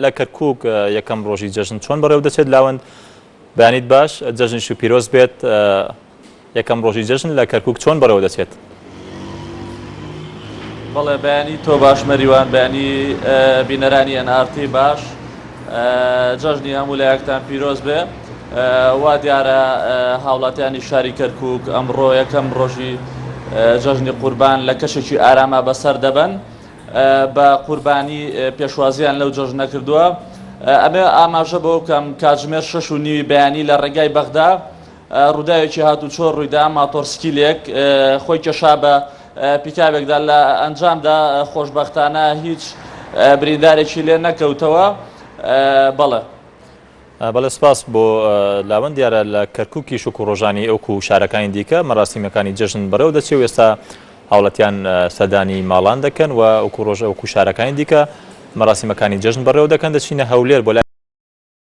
لە کەرکوک یەکەم ڕۆژی جەژن چۆن بەڕێوە دەچێت لاوەند بەیانیت باش جەژنیش و پیرۆز بێت یەکەم ڕۆژی جەژن لە کەرکوک چۆن بەڕێوە دەچێت؟ بەڵێ بەیانی تۆ باش مەریوان بەیانی بینەرانی NRT باش جەژنی هەموو لایەکتان پیرۆز بێ وا دیارە هاوڵاتیانی شاری کەرکک ئەمڕۆ یەکەم ڕۆژی جەژنی قوربان لە کەشێکی ئاراما بەسەر دەبەن. بە قوربانی پێشوازییان لەو جەژنە کردووە. ئەمەوێ ئاماژە بەوە بکەم کاتژمێر شەش و نیوی بەیانی لە ڕێگای بەغدا ڕووداوێکی هاتوچۆ ڕوویدا، ماتۆڕسکیلێک خۆی کێشا بە پیکابێکدا، لە ئەنجامدا خۆشبەختانە هیچ بریندارێکی لێ نەکەوتەوە. بەڵێ. بەڵێ سپاس بۆ لاوەند دیارە لە کەرکوکیش وەکو ڕۆژانی ئەوکو شارەکانی دیکە مەراسیمەکانی جەژن بەڕێوە دەچێ و ئێستا هاوڵەتیان سەردانی ماڵان دەکەن و وەکو ڕۆژ وەکو شارەکانی دیکە مەراسیمەکانی جەژن بەڕێوە دەکەن دەچینە هەولێر بۆ لای.